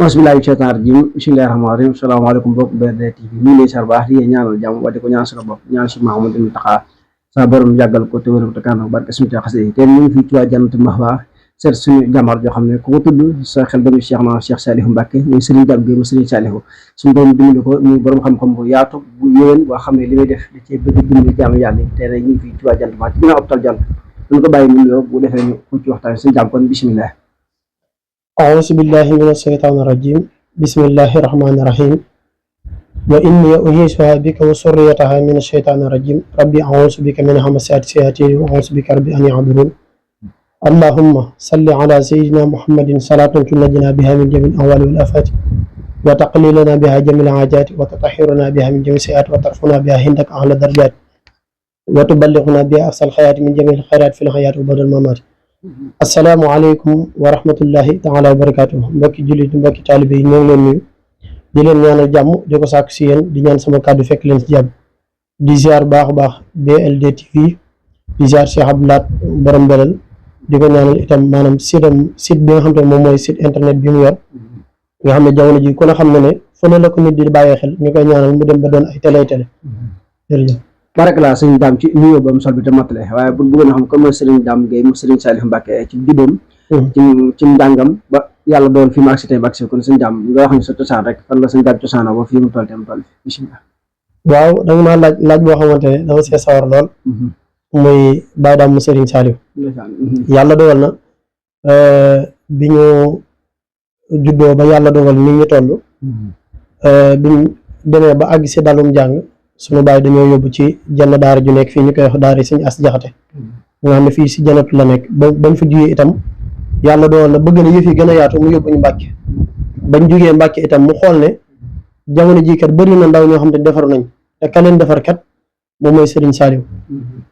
bismillahi shaytaan rajim bismillahi rahmaani rahim salaamaaleykum mbokk BRD TV ñu ngi lay sar baax di ñaanal jàmm wa di ko ñaan suñu bopp ñaan si Mahamadou Mountakha sa borom yàggal ko te wér ko te kanam barke suñu xasee te ñu ngi fii Touba Jannatul Mahwa seet suñu jàmbaar joo xam ne ku ko tudd sa xel dañu Cheikh Saliou Mbacké muy Serigne Dame Gueye mu Serigne Saliou suñu doom dimbali ko muy borom xam-xam bu yaatu bu yéwén boo xam ne li muy def da cee bëgg dimbali jaamu yàlla te ne ñu ngi fii Touba Jannatul Mahwa ci ginnaaw hôpital Jann ñu ko bàyyi mu nuyoo bu defee ñu ku ci waxtaan suñu jàmm kon bismillah أعوذ بالله من الشيطان الرجيم بسم الله الرحمن الرحيم وإني أعيذها بك وذريتها من الشيطان الرجيم ربي أعوذ بك من همزات الشياطين وأعوذ بك ربي أن يحضرون اللهم صل على سيدنا محمد صلاة تنجينا بها من جميع الأهوال والآفات وتقللنا بها جميع الحاجات وتطهرنا بها من جميع السيئات وترفعنا بها عندك أعلى الدرجات وتبلغنا بها أقصى الخيرات من جميع الخيرات في الحياة وبعد الممات asalaamaaleykum wa rahmatullahi taala wa barakaatu mbokki jullit mbokki taalibe yi ñoo ngi leen nuyu di leen ñaanal jàmm di ko sàkku si yéen di ñaan sama kàddu fekk leen si jàmm di ziar baax a baax BLD TV di ziar Cheikh Abdoulaat borom belal di ko ñaanal itam maanaam site bi nga xam te ne moom mooy site internet bi mu yor nga xam ne jamono ji ku ne xam ne fu ne la ko nit di bàyyee xel ñu koy ñaanal mu dem ba doon ay télé jërëjëf barakalaa sëñ Dame ci nuyoo ba mu sol bi te matale waaye bu bëggoon a xam comme Serigne Dame Gueye mu Serigne Saliou Mbacké ci juddoom ci ndàngam ba yàlla doon fi mu agsi tey ba agsi kon sëñ Dame nga wax ñu sa cosaan rek fan la sëñ Dame cosaanoo ba fii mu toll te mu toll bismillah waaw da nga maa laaj boo xamante ne dama see sawar lool muy Baye Dame mu Serigne Saliou yàlla dogal na bi ñu juddoo ba yàlla dogal ni ñu toll biñ demee ba àgg si dalum jàng suñu baay dañoo yóbbu ci jenn daara ju nekk fii ñu koy wax daara Sëñ As Jaxate nga xam ne fii si Jannatu la nekk bañ fa jugee itam yàlla doon na bëgg na yëf yi gën a yaatu mu yóbbu ñu Mbàkke bañ jugee Mbàkke itam mu xool ne jamono jii kat bëri na ndaw ñoo xam ne defaru nañ te ka leen defar kat moom mooy Serigne Saliou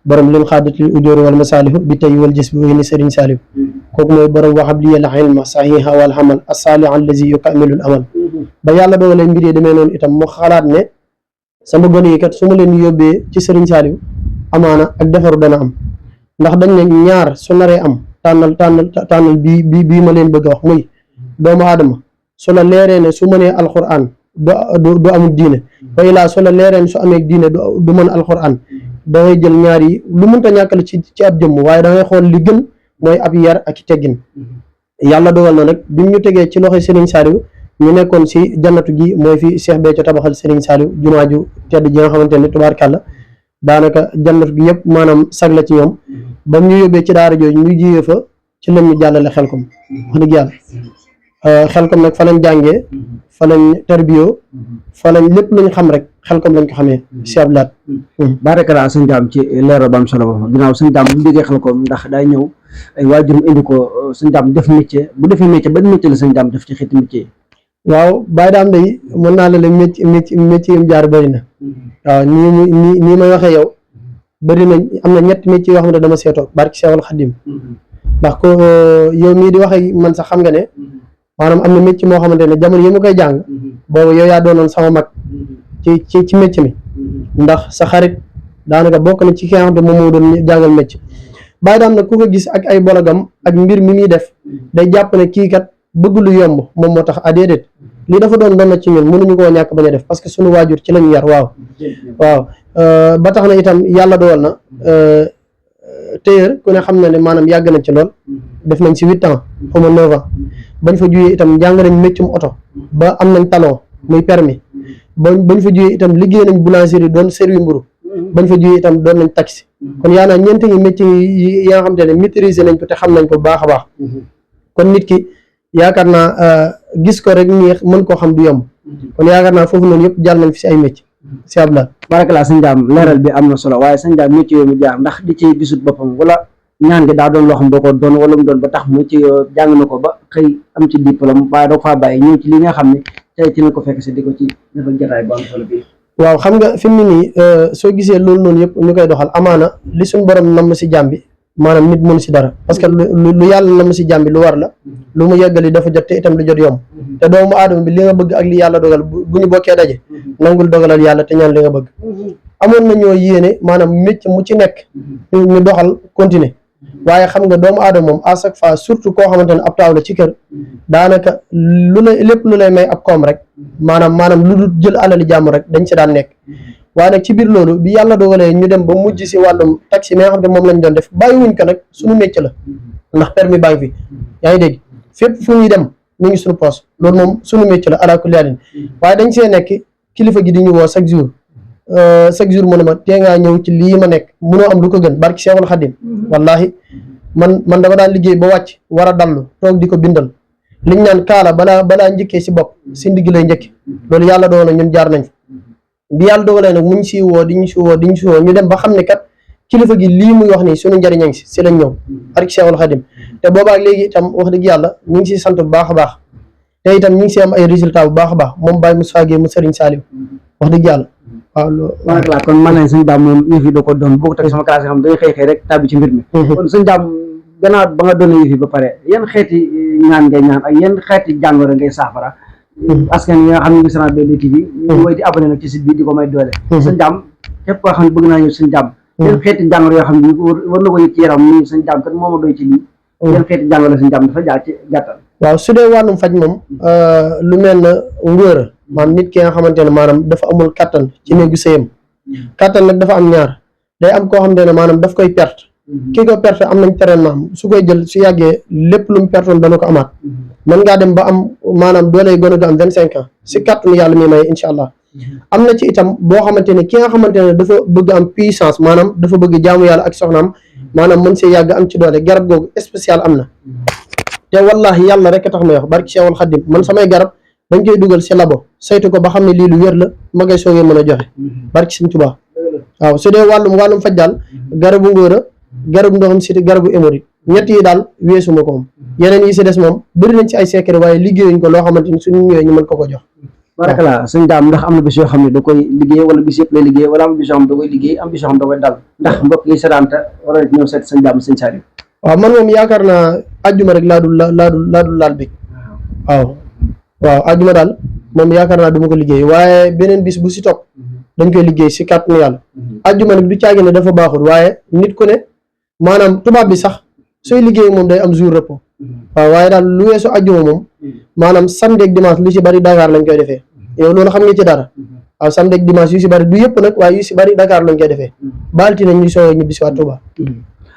borom leen xaadatil ujóori wal masaalihu bi tey wal gis bi ni Serigne Saliou kooku mooy borom waxab liyal ilma sahiha wal amal as-salih allazi yukamilul amal ba yàlla dogalee mbir yi demee noonu itam mu xalaat ne sama gone yi kat su ma leen yóbbee ci Serigne Saliou amaana ak defaru dana am ndax dañ ne ñaar su naree am tànnal bii ma leen bëgg a wax muy doomu aadama su la leeree ne su mënee alquran du amul diine wa ilaa su la leeree ne su amee diine du mën alquran da ngay jël ñaar yi lu mënta ñàkkal ci ab jëmm waaye da ngay xool li gën mooy ab yar ak teggin yàlla dogal na nag bi ñu tegee ci loxoy Serigne Saliou ñu nekkoon si jannatu gi mooy fi Cheikh Béthio tabaxal Serigne Saliou jumaa ju tedd ji nga xamante ne tubaarkàlla daanaka jannatu gi yëpp maanaam sag la ci ñoom ba ñu yóbbee ci daara jooju ñu jiyee fa ci lañ ñu jàllale xelkom wax dëgg yàlla xelkom nag fa lañ jàngee fa lañ tarbiyoo fa lañ lépp luñ xam rek xelkom lañ ko xamee si ablaat barakalaa sëñ Dame ci leero ba am solo ba ginnaaw sëñ Dame bu mu jógee xelkom ndax day ñëw ay waajurum indi ko sëñ Dame def métier bu defee métier ban métier la sëñ Dame def ci xeeti métier waaw Baye Dame day mën naa la métier yim jaar bëri na waaw nii may waxee yow bëri na am na ñetti métier yoo xam ne dama seetoo barki Seexul Xaddim ndax ko yow mii di waxee man sax xam nga ne maanaam am na métier moo xamante ne jamono yi ma koy jàng boobu yow yaa doonoon sama mag ci métier mi ndax sa xarit daanaka bokk na ci ki nga xam ne moom moo doon jàngal métier Baye Dame nag ku ko gis ak ay bologam ak mbir mi muy def day jàpp ne kii kat bëgg lu yomb moom moo tax déedéet lii dafa doon na ci ñun mënuñu koo ñàkk bañ a def parce que suñu waajur ci lañu yar waaw ba tax na itam yàlla dogal na téyër ku ne xam na ne maanaam yàgg nañ ci lool def nañ si 8 ans xaw ma 9 ans bañ fa jugee itam jàng nañ méccum oto ba am nañ talon muy permis bañ fa jugee itam liggéey nañ boulangerie doon servi mburu bañ fa jugee itam doon nañ taxi kon yaa naa ñeenti ngi métier yi nga xam te ne maîtriser nañ ko te xam nañ ko baax a baax kon nit ki yaakaar naa gis ko rek nii mën koo xam du yomb kon yaakaar naa foofu noonu yëpp jàll nañ fi si ay métier si abla barakalaa sëñ Dame leeral bi am na solo waaye sëñ Dame métier yooyu mu jaar ndax di ci gisut boppam wala ñaan gi daa doon loo xam doo ko doon wala mu doon ba tax mu ci jàng na ko ba xëy am ci diplôme waaye doo faa bàyyi ñëw ci li nga xam ne tey ci na ko fekk si di ko ci dafa jataay bu am solo bi waaw xam nga fi mu ne nii soo gisee loolu noonu yëpp ñu koy doxal amaana li suñ borom namm si jàmm bi maanaam nit mënu si dara parce que lu yàlla na mu si jàmbi lu war la lu mu yeggali dafa jot te itam du jot yomb te doomu aadama bi li nga bëgg ak li yàlla dogal bu ñu bokkee daje nangul dogalal yàlla te ñaan li nga bëgg amoon nañoo yéene maanaam métier mu ci nekk ñu doxal continuer waaye xam nga doomu aadama moom à chaque fois surtout koo xamante ne ab taaw la ci kër daanaka lépp lu lay may ab koom rek maanaam lu dul jël alali jàmm rek dañ ci daan nekk waaye nag ci biir loolu bi yàlla dogalee ñu dem ba mujj si wàllum taxi mi nga xam ne moom lañ doon def bàyyiwuñ ko nag suñu métier la ndax permis baa ngi fi yaa ngi dégg fépp fu ñuy dem mi ngi suñu poos loolu moom suñu métier la ala kulli haalin waaye dañ see nekk kilifa gi di ñu woo chaque jour mu ne ma tee ngaa ñëw ci lii ma nekk munoo am lu ko gën barki Seexul Xadim wallahi man dama daan liggéey ba wàcc war a dallu toog di ko bindal liñ naan kaala balaa njëkkee si bopp si ndigg lay njëkki loolu yàlla doon na ñun jaar nañ fa bi yàlla dogalee nag muñ si woo di ñu si woo ñu dem ba xam ne kat kilifa gi lii muy wax nii suñu njëriñ a ngi si lañ ñëw barki Seexul Xadim te boobaak léegi itam wax dëgg yàlla ñu ngi si sant bu baax a baax te itam ñu ngi si am ay résultat bu baax a baax moom Baye Moussa Gueye mu Serigne Saliou wax dëgg yàlla waaw loolu kon man nañ sëñ daam moom yëf yi da ko doon boo ko teg sama classe yi xam dañuy xëy rek tàbbi ci mbir mi kon sëñ daam gannaaw ba nga doon yëf yi ba pare yan xeeti ñaan ngay ñaan ak yan xeeti jàngoro ngay saafara askan yi nga xam ne ngi sana BD TV ñu woy di abonné nag ci site bi di ko may doole sëñ daam képp koo xam ne bëgg naa ñëw sëñ daam yan xeeti jàngoro yoo xam ne war na ko yëg ci yaram ni sëñ daam kat moo ma doy ci lii yan xeeti jàngoro sëñ daam dafa jaar ci gàttal waaw su dee wàllum faj moom lu mel na ngóora maanaam nit ki nga xamante ne maanaam dafa amul kattan ci néegu sëyam kattan nag dafa am ñaar day am koo xamante ne maanaam daf koy perte kii ko perte am nañ traitement su koy jël su yàggee lépp lu mu pertoon dana ko amaat mën ngaa dem ba am maanaam dooley gone du am 25 ans si kattanu yàlla mi may incha allah am na ci itam boo xamante ne ki nga xamante ne dafa bëgg am puissance maanaam dafa bëgg jaamu yàlla ak soxnaam maanaam mën see yàgg am ci doole garab googu spécial am na te wallahi yàlla rek a tax may wax barki Seexul Xadim man samay garab dañ koy dugal si labo saytu ko ba xam ne lii lu wér la ma ngay soogee mën a joxe barki Sëñ Tuubaa waaw su dee wàllum faj daal garabu ngóora garabu ndoxam siti garabu hémorroïde ñett yi daal weesuma ko moom yeneen yi si des moom bëri nañ ci ay secret waaye liggéeyuñ ko loo xamante ni suñu ñëwee ñu mën ko jox barakalaa sëñ daam ndax am na bis yoo xam ne da koy liggéey wala bis yëpp lay liggéey wala am bis yoo xam ne da koy liggéey am bis yoo xam ne da koy dal ndax mbokk yi sedaanta war a ñëw seet sëñ daam sëñ Saliou waaw man moom yaakaar naa ajjuma rek laa dul laal bi waaw ajjuma daal moom yaakaar naa du ma ko liggéey waaye beneen bis bu si topp dañ koy liggéey si kàttanu yàlla ajjuma nag du caagi ne dafa baaxul waaye nit ku ne maanaam tubaab bi sax sooy liggéey moom day am jour repos waaw waaye daal lu weesu ajjuma moom maanaam samedi ak dimanche lu si bari Dakar lañ koy defee yow loolu xam nga ci dara waaw samedi ak dimanche yu si bari du yëpp nag waaye yu si bari Dakar lañ koy defee baalti nañ ñu soo ñibbi si waat Touba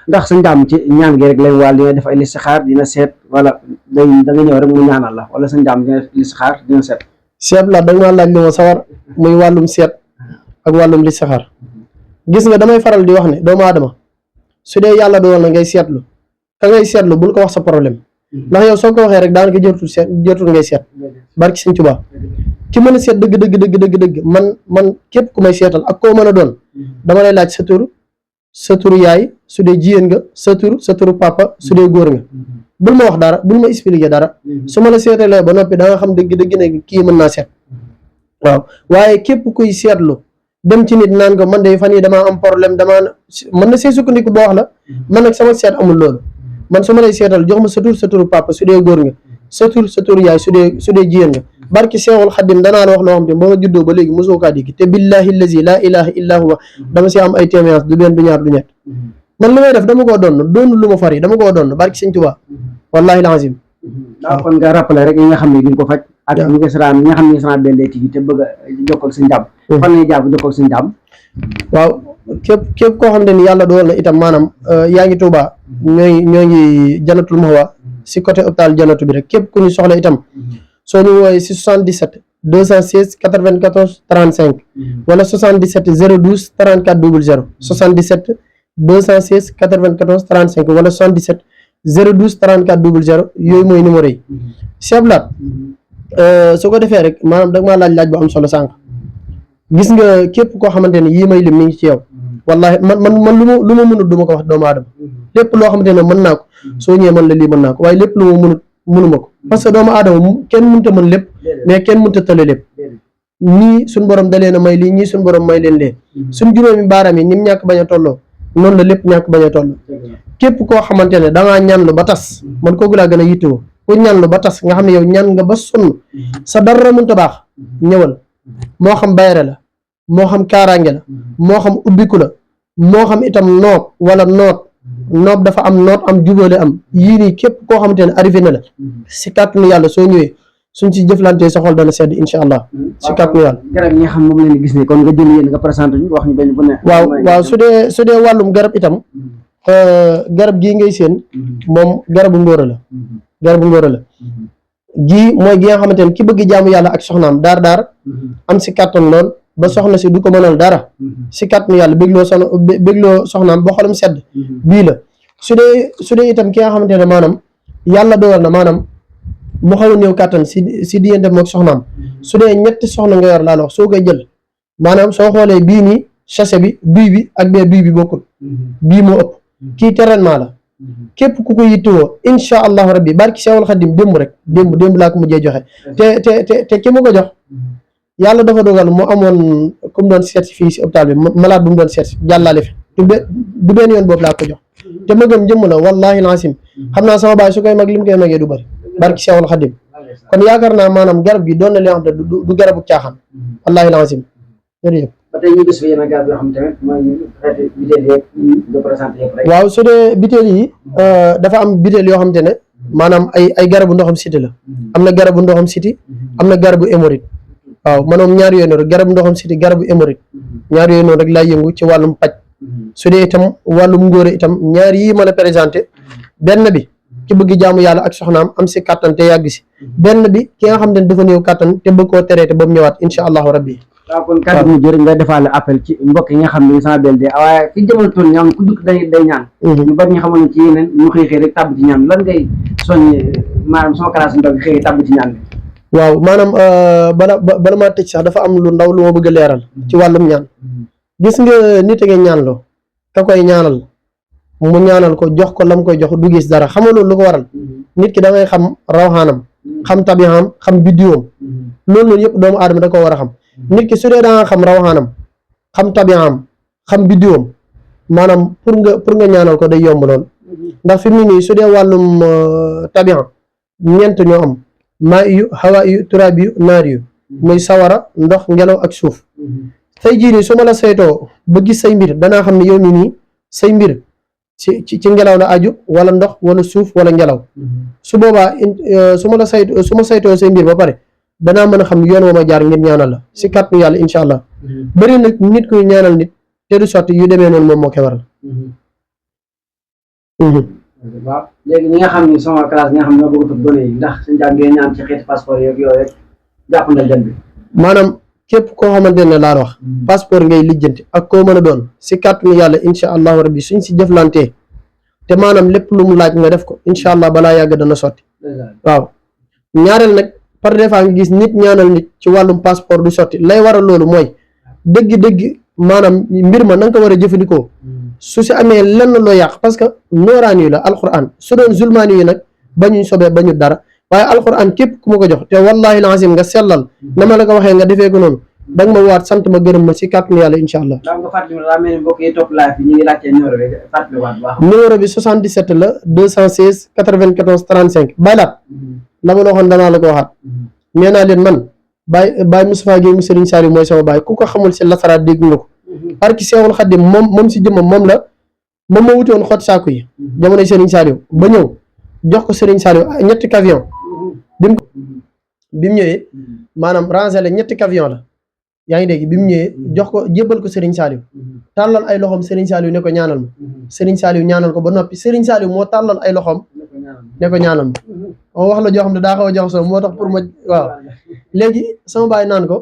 ndax sëñ daam ci ñaan gi rek lay wàll dina def ay listixaar dina seet wala da nga ñëw rek mu ñaanal la wala sëñ daam dina def listixaar dina seet la da nga laaj li ma sawar muy wàllum seet ak wàllum listixaar gis nga damay faral di wax ne doomu aadama su dee yàlla dogal na ngay seetlu ka ngay seetlu bul ko wax sa problème ndax yow soo ko waxee rek daanaka jotul ngay seet barki Sëñ Tuubaa ki mën a seet dëgg man képp ku may seetal ak koo mën a doon dama lay laaj sa turu yaay su dee jigéen nga sa turu papa su dee góor nga bul ma wax dara bul ma expliquer dara su ma la seetalee ba noppi da nga xam dëgg ne kii mën naa seet waaw waaye képp kuy seetlu dem ci nit naan ko man de fan yi damaa am problème mën na see sukkandiku boo wax la man nag sama seet amul loolu man su ma lay seetal jox ma sa turu papa su dee góor nga sa turu yaay su dee jigéen nga barki Seexul Xadim danaa la wax loo xam te ba ma juddoo ba léegi mosoo kaa dégg te billahi allazi laa ilaha illa huwa dama si am ay témoignage du benn du ñaar du ñett man li may def dama koo doon lu ma far yi dama koo doon barki Sëñ Tuubaa wallahi lazim waaw kon nga rappelé rek yi nga xam ne duñ ko faj ak ñi nga xam ne saraan BD TV te bëgg a jokkoo ak sëñ daam fan lañuy jàpp jokkoo ak sëñ daam waaw képp koo xam ne ni yàlla dogal na itam maanaam yaa ngi Tuubaa ñoo ngi Jannatul Mahwa si côté hôpital Jannatu bi rek képp ku ñu soxla itam soo ñu wooyee si 77 216 94 35 wala 77 012 34 00 77 216 94 35 wala 77 012 34 00 yooyu mooy numéro yi seblaat su ko defee rek maanaam da nga maa laaj bu am solo sànq gis nga képp koo xamante ne yii may lim mi ngi ci yow wallahi man lu ma mënut du ma ko wax doomu aadama lépp loo xamante ne mën naa ko soo ñëwee mën la lii mën naa ko waaye lépp lu ma mënut mënuma ko parce que doomu aadama kenn mënut a mën lépp mais kenn mënut a tële lépp ñii suñ borom da leen a may lii ñii suñ borom may leen lee suñ juróomi baaraam yi ni mu ñàkk bañ a tolloo noonu la lépp ñàkk bañ a toll képp koo xamante ne dangaa ñaanlu ba tas man kooku laa gën a yittewoo ku ñaanlu ba tas nga xam ne yow ñaan nga ba sonn sa dara mënta baax ñëwal moo xam bayre la moo xam kaaraange la moo xam ubbiku la moo xam itam noob wala noob dafa am noot am jubóole am yii nii képp koo xamante ne arrivé na la si kàttanu yàlla soo ñëwee suñ ci jëflantee sa xol dana sedd incha allah si kàttanu yàlla garab yi nga xam moom leen gis ne kon nga jël yéen nga présenté ñu wax ñu benn bu ne waaw su dee wàllum garab itam garab gii ngay seen moom garabu ngóora la gii mooy gi nga xamante ne ki bëgg jaamu yàlla ak soxnaam daar am si kàttan lool ba soxna si du ko mënal dara si kàttanu yàlla bégloo soxnaam ba xolam sedd bii la su dee itam ki nga xamante ne maanaam yàlla dogal na maanaam mu xaw a néew kàttan si diggante moom soxnaam su dee ñetti soxna nga yor laa la wax soo koy jël maanaam soo xoolee bii nii sachet bi duy bi ak bee duy bi bokkul bii moo ëpp kii traitement la képp ku ko yittewoo incha allahu rabbi barki Seexul Xadim démb laa ko mujjee joxe te ki mu ko jox yàlla dafa dogal mu amoon ku mu doon seet fii si hôpital bi malade bu mu doon seet jàllale fi du benn yoon boobu laa ko jox te ma gëm jëmm la wallahi laasim xam naa sama baay su koy mag li mu koy magee du bëri barki Seexul Xadim kon yaakaar naa maanaam garab gi doon na li nga xam ne du garabu caaxaan wallahi laasim jërëjëf ba tey ñu gis fi yenn garab yoo xam tamit mooy xeeti bitéel yeeg nga présenté yëpp rek waaw su dee bitéel yi dafa am bitéel yoo xamante ne maanaam ay garabu ndoxam siti la am na garabu ndoxam siti am na garabu hémorroïde waaw manoom ñaar yooyu noonu rek garabu ndoxam siti garabu hémorroïde ñaar yooyu noonu rek laay yëngu ci wàllum paj su dee itam wàllum ngóore itam ñaar yii ma la présenté benn bi ki bëgg jaamu yàlla ak soxnaam am si kàttan te yàgg si benn bi ki nga xam ne dafa néew kàttan te bëgg koo traité ba mu ñëwaat incha allahu rabbi waaw kon kàddu mu jërë nga defaale appel ci mbokk yi nga xam ne sama bel de waaye fi jamono toll ñoom ku dugg day ñaan ñu bari ñu xamoon ci yeneen ñu xëy rek tàbb ci ñaan lan ngay soññ maanaam sama classe ndaw bi xëy tàbb ci ñaan bi waaw maanaam bala maa tëj sax dafa am lu ndaw lu ma bëgg a leeral ci wàllum ñaan gis nga nit a ngi ñaan loo ka koy ñaanal mu ñaanal ko jox ko lam koy jox du gis dara xam nga loolu lu ko waral nit ki da ngay xam rawxaanam xam tabihaam xam biddiwoom loolu noonu yëpp doomu aadama da ko war a xam nit ki su dee da nga xam rawxaanam xam tabihaam xam biddiwoom maanaam pour nga ñaanal ko day yomb lool ndax fi mu ne nii su dee wàllum tabiha ñeent ñoo am maa yu hawa yu turaab yu naar yu muy sawara ndox ngelaw ak suuf tey jii nii su ma la saytoo ba gis say mbir danaa xam ne yow mi nii say mbir ci ngelaw la aju wala ndox wala suuf wala ngelaw su boobaa su ma saytoo say mbir ba pare danaa mën a xam yoon wa ma jaar ngir ñaanal la si kàttanu yàlla incha allah bëri nag nit kuy ñaanal nit te du sotti yu demee noonu moom moo koy waral. waaw léegi ñi nga xam ne sama classe ñi nga xam ne ñoo bëgg a tudd gone yi ndax suñu jàngee ñaan ci xeeti passeport yeeg yooyu rek jàpp na jën bi maanaam képp koo xamante ne laa wax passeport ngay lijjanti ak koo mën a doon si kàttanu yàlla incha allahu rabbi suñ si jëflantee te maanaam lépp lu mu laaj nga def ko incha allah balaa yàgg dana sotti waaw ñaareel nag par des fois nga gis nit ñaanal nit ci wàllum passeport du sotti lay waral loolu mooy dëgg-dëgg maanaam mbir ma na nga ko war a jëfandikoo su si amee lenn loo yàq parce que nooraani yu la alquran su doon zulmaani yu nag bañuñ sobee bañu dara waaye alquran képp ku ma ko jox te wallahi lazim nga sellal na ma la ko waxee nga defee ko noonu da nga ma waat sant ma gërëm ma si kàttanu yàlla incha allah. nga fàttali ma daa mel ni mbokk yi topp live bi ñu ngi laajte numéro bi fàttali waat bu baax. numéro bi 77 la 216 94 35 baylaat la ma la waxoon danaa la ko waxaat nee naa leen man Baye Moustapha Gueye mu Serigne Saliou mooy sama baay ku ko xamul si lasaraat dégg nga ko barki Seexul Xaddim moom si jëmmam moom ma wuti woon xot saaku yi jamonoy Serigne Saliou ba ñëw jox ko Serigne Saliou ñetti camion bi mu ñëwee maanaam rangé la ñetti camion la yaa ngi dégg bi mu ñëwee jox ko jébbal ko Serigne Saliou tàllal ay loxoom Serigne Saliou ne ko ñaanal ma Serigne Saliou ñaanal ko ba noppi Serigne Saliou moo tàllal ay loxoom ne ko ñaanal ma wax la joo xam ne daa xaw a jox so moo tax pour ma waaw léegi sama baay naan ko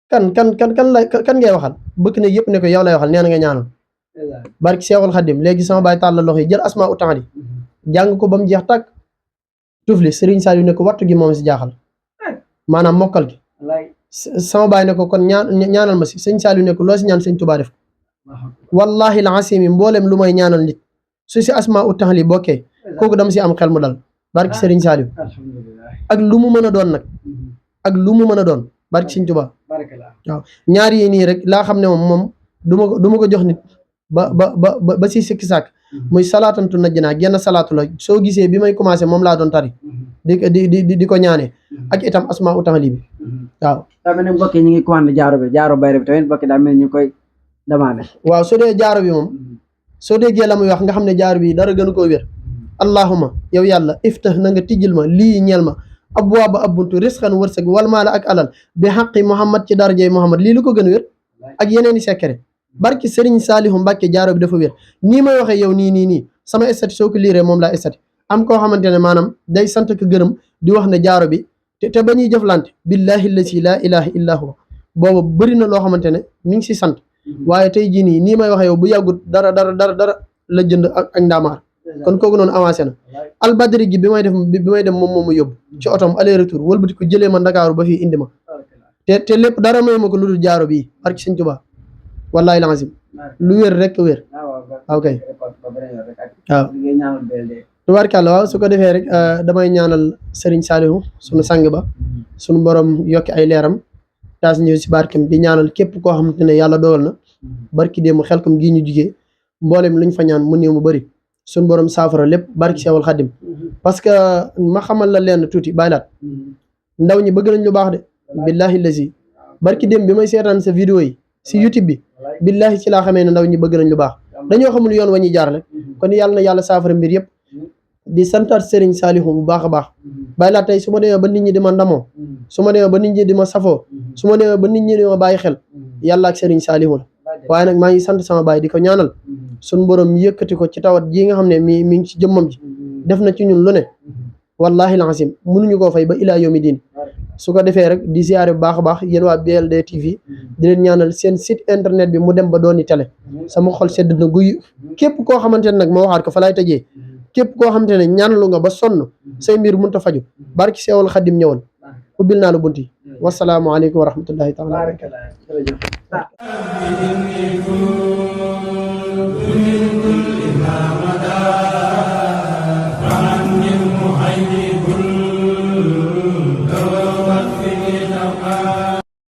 kan ngay waxal bëkk ne yëpp ne ko yow lay waxal nee na nga ñaanal barki Seexul Xaddim léegi sama baay tàllal loxo yi jël asmaa u temps jàng ko ba mu jeex tàkk tufli Serigne Saliou ne ko wattu gi moom si jaaxal maanaam mokkal gi sama baay ne ko kon ñaanal ma si sëñ Saliou ne ko loo si ñaan sëñ Tuubaa def wallahi la asimi mboolem lu may ñaanal nit su si asmaa u temps li bokkee kooku dama si am xel mu dal barki Serigne Saliou ak lu mu mën a doon nag ak lu mu mën a doon barki sëñ Tuubaa waaw ñaar yi nii rek laa xam ne moom du ma ko jox nit ba si sikki sàkk muy salaatantu najjinaa genn salaatu la soo gisee bi may commencé moom laa doon tari di ko ñaanee ak itam asmaa u taxali bi waaw daa mel ne mbokk yi ñu ngi commandé jaaro bayre bi tamit mbokk yi daa mel ni ñu koy demandé waaw su dee jaaro bi moom soo déggee la muy wax nga xam ne jaaro bi dara gënu koo wér allahuma yow yàlla iftah na nga tijjil ma lii ñeel ma abwaaba abbuntu risqan wërsëg wal maala ak alal bi xaqi Muhammad ci darajey Muhammad lii lu ko gën a wér ak yeneen i sekkere barki Serigne Saliou Mbacke jaaro bi dafa wér nii may waxee yow nii sama estati soo ko liiree moom laa estati am koo xamante ne maanaam day sant ko gërëm di wax ne jaaro bi te ba ñuy jëflante billahi allasi laa ilaha illa huwa booba bëri na loo xamante ne mi ngi si sant waaye tey jii nii may waxee yow bu yàggut dara la jënd ak ndaamaar kon kooku noonu avancé na albadri gi bi may dem moom moomu yóbbu ci otom aller retour wëlbati ko jëlee ma Ndakaaru ba fii indi ma te lépp dara may ma ko lu dul jaaro bii barki Sëñ Tuubaa wallahi lazim lu wér rek wér waaw kay waaw tubaarkàlla waaw su ko defee rek damay ñaanal Serigne Saliou sunu sang ba sunu borom yokki ay leeram taas ñëw si barkem di ñaanal képp koo xamante ne yàlla dogal na barki démb Xelkom gii ñu jugee mboolem luñ fa ñaan mu néew mu bëri suñ borom saafara lépp barki Seexul Xadim parce que ma xamal la leen tuuti bàyyi laat ndaw ñi bëgg nañ lu baax de billahi lazi barki démb bi may seetaan sa vidéo yi si YouTube bi billahi ci laa xamee ne ndaw ñi bëgg nañ lu baax dañoo xamul yoon wa ñuy jaar rek kon yàlla na yàlla saafara mbir yëpp di santaat Serigne Saliou bu baax a baax bàyyi laat tey su ma demee ba nit ñi di ma ndamoo su ma demee ba nit ñi di ma safoo su ma demee ba nit ñi di ma bàyyi xel yàlla ak Serigne Saliou la waaye nag maa ngi sant sama baay di ko ñaanal suñ borom yëkkati ko ci tawat ji nga xam ne mi ngi ci jëmmam ji def na ci ñun lu ne wallahi lancim mënuñu koo fay ba ilaa yawmi diin su ko defee rek di ziare bu baax a baax yéen waa BLD TV di leen ñaanal seen site internet bi mu dem ba dooni télé sama xol sedd na guy képp koo xamante ne nag ma waxaat ko fa laay tëjee képp koo xamante ne ñaanalu nga ba sonn say mbir mënut a faju barki Seexul Xadim ñëwoon ubbil naa la bunt yi wasalaamu aleykum wa rahmatullahi taala wa barakatu